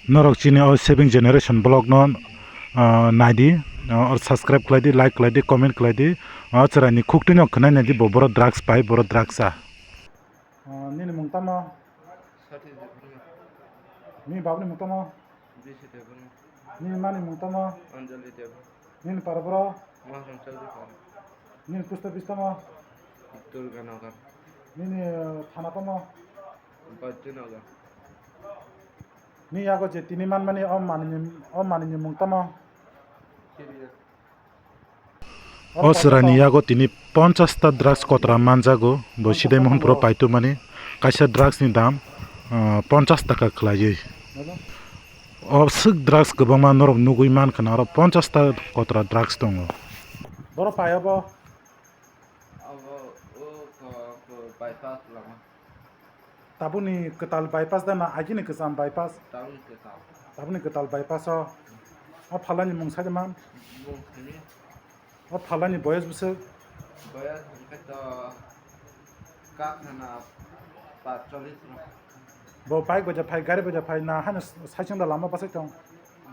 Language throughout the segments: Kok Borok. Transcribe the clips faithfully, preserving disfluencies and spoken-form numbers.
Norok chini o saving generation vlog no, ah, naidi, ah, or subscribe khlaidi, like khlaidi, comment khlaidi. Ah, chwraini khuktwino khwnai naidi bo, boro drugs pai, boro drugs cha. Ah, nini mung tamo? Sati Debbarma. Nini babni mung tamo? Bisi Debbarma. Nini mani mung tamo? Anjali Debbarma. Nini para boro? Maharang Chaudhary para. Nini post office tamo? Durganagar. Nini, eh, thana tamo? Bajjanagar. Nini yago je tini manmani o manini, o manini mung tamo? Kiriya. O chwraini yago tini ponchash ta drugs kotra manjago, bo Sidai Mohonpuro paitumani. Kaisa drugs ni dam, ah, ponchash taka khwlaiwi. O swk drugs kwbangma norok nugwi mankha na, oro ponchash ta kotra drugs tongo. Boro pai obo? Abo o ko, ko bypass lama. Tabukni kwtal bypass da na agini kwcham bypass? Tabukni kwtal. Tabukni kwtal bypass o. O phalani mung sai man? Mung sani. O phalani boyos bwswk? Boyos hwnkhe to kakhana pacholish rok. Bo bike bai ja phai, gari bai ja phai na hano saichung da lama bwswk tong?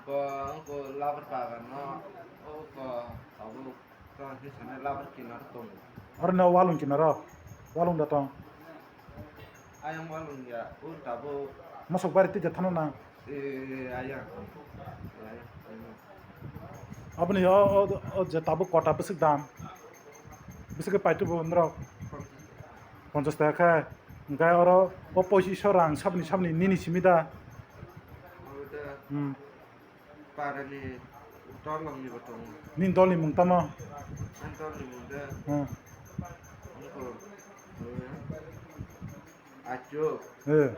Bo wngkha labar bagan no, o ko tabuk. Tong hwnwi sanai labar kinar tongo. Oro no walung kinaro? Walung da tong? Ayang walung ya, o tabuk. Mosok bari twi ja thano nang? E, ayang. Ayang, ayang. Aboni o, o, o je tabuk kota bwswk dam? Bwswk khe paitubo norok? Ponchash taka khe? Hwnkhe oro o pochisho rang sabni sabni nini simi da? Obo da. Hmm. Parani dolrokni bo tongo. Nini dolni mung tamo? Ani dolni mung de. Hmm. Wngkha, eh, achuk. Eh,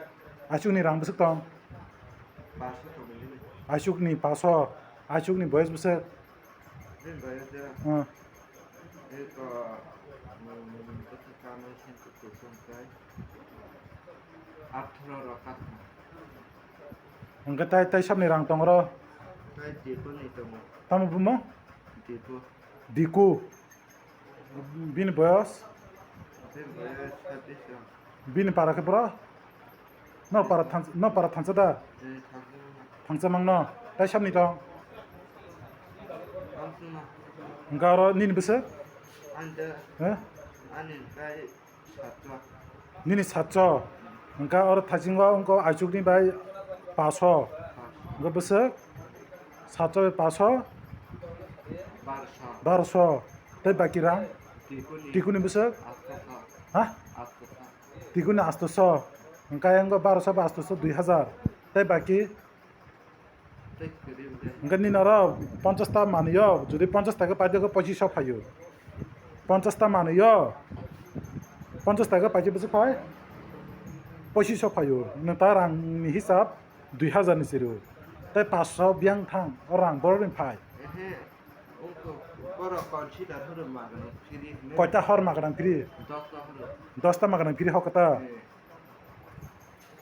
achukni rang bwswk tong? Paso tongmani. Achukni paso, achukni boyos bwswk? Bini boyos de. Hmm. Eko, mm, bwswk kanwi sengkuk kusum kai. Atharo rok kathang. Hwnkhe tai, tai sabni rang tong oro? Tai Dipu ni tongo. Tamo bumo? Dipu. Diku. Bini boyos? Bini boyos sabbish rok. Bini para khe bro? No para thang-, no para thangsa da? Eh, thangsa mang. Thangsa mang no. Tai sabni tong? Thangsa mang. Hwnkhe oro nini bwswk? Ani da. Eh? Ani kai Satso. Nini satso. Hwnkha oro thaisingo wngkha aichukni bai paso. Hwnkha bwswk? Satso bai paso? Barso. Barso. Tei baki rang? Tikuni. Tikuni bwswk? Atso. Ha? Atso. Tikuni atso. Hwnkha wngkha barso bai atso, dui hazar. Tei baki? Hwnkhe nini oro ponchash ta manwi o, jodi ponchash taka paide khe pochisho phaio. Ponchash ta manwi o, ponchash taka paide bwswk phai? Pochisho phaio. Nwng ta rangni hisab dui hazar ni se rw. Tei paso biyang thang, o rang borokni phai. Ehe, wngkha borok consider horo maganang free hwnwi. Koita hor maganang free? Dosta horo. Dosta maganang free hokta? Eh.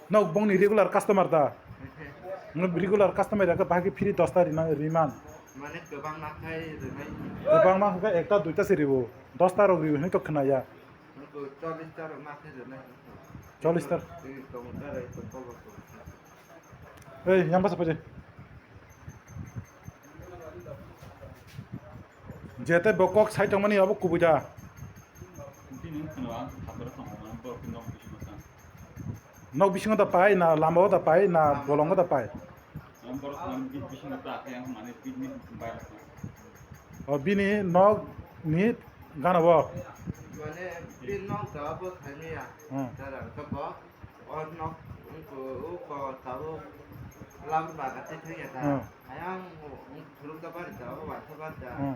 Nok bongni regular customer da? Nok regular customer da, bahai khe free dosta rina, riman. Mane kwbang nakhai rinai. Kwbang ma hwnkhe ekta duita se riwo. Dosta rok riwo hinwi to khwnaya. Nokho chollish ta rok nakhai rinai. Chollish ta? Tei tongo ta rai to kobo ko. Ei, yang basa paje. Jete bo kok sai tongmani abo kubui da. Bini wngkha ang habra tongo, ang borok nok bisingo tang. Nok bisingo da pai na, lama o da pai na, bolongo da pai? Ang borok ang bi-, bisingo ta khe ang mane bini bayar. O bini nok ni gana bo. Mane bini nok da bo thani ya. Hmm. Dara ka bo. O nok, wngkha, o ko tabuk lam baga tei thangya ta. Hmm. Ayang, wng, thuruk ta bari ta, o waisa bari ta. Hmm.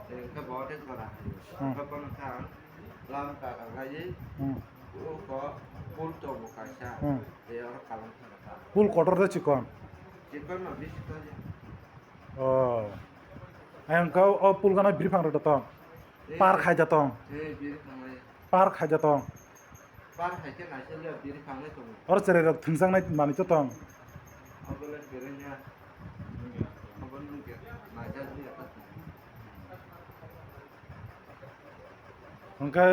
Tei wngkha bo tei jora hai. Hmm. Wngkha bono kha ang lam baga khlaiwi, hmm, o ko pool tongo kaisa. Hmm. Tei oro kalam thangkha ta. Pool kotor de chikon? Chikon no bisi tongo. Oh. Ayang kau o pool gana biri phang rok da tong. Tei, par khai da tong. Tei biri phang lai. Par khai da tong. Par hai khe naisik le biri phang le tongo. Oro cherai rok thwngjaknai manwi to tong. Obo le cherai ya. Obo nung khe naisik ya ta. Hwnkhe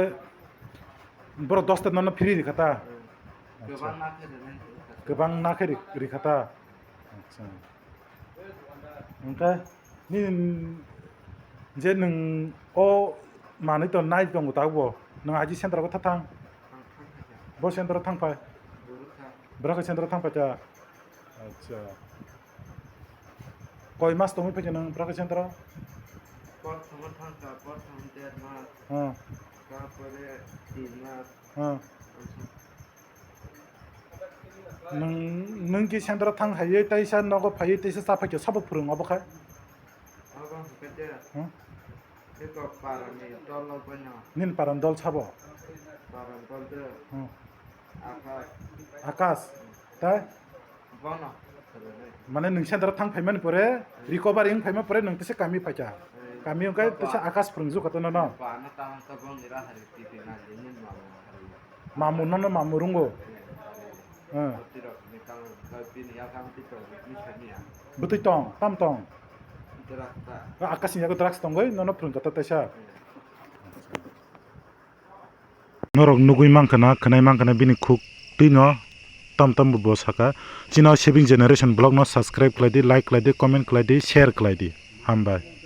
borok dosta nono free rikha ta? Hmm. Acha. Kwbang na khe rwnai. Kwbang na khe ri-, rikha ta? Acha. Hwnkhe nini je nwng o manwi to nai tongo tabukbo, nwng aji centre o tha thang? Bo centre o thang phai? Bwrwkha centre o thang phai ta? Acha. Koi mas tongwi phaikha nwng bwrwkha centre o? Prothom thangkha, prothom der mas. Hmm. Tarpore tin mas. Hmm. Nwng, nwng ki centre thang haiwi teisa nogo phaiwi teisa cha phaikha, sabo phwrwng obo khe? Obo hwnkhe de. Hmm? Eko parani dol obono. Nini parani dol sabo? Parani dol de. Hmm. Akash. Akash. Tai? Bono. Mane nwng centre thang phaimani pore, recovery wng phaima pore nwng teisa kami phaikha. Kami wngkhe teisa Akash phwrwngjakha to nono. Bana tang ta bong ira hari titi na de nini mamu hari. Mamu nono mamu rwngo. Hmm. Bwtwi tong, tam tong. Drugs ta. Akash ni yago drugs tongwi nono phwrwngkha to teisa. Hmm. Norok nugwi mankha na, khwnai mankha na bini khuk twi no tam tam bo saka. Chini o Saving Generation vlog no subscribe khlai di, like khlai di, comment khlai di, share khlai di. Hambai.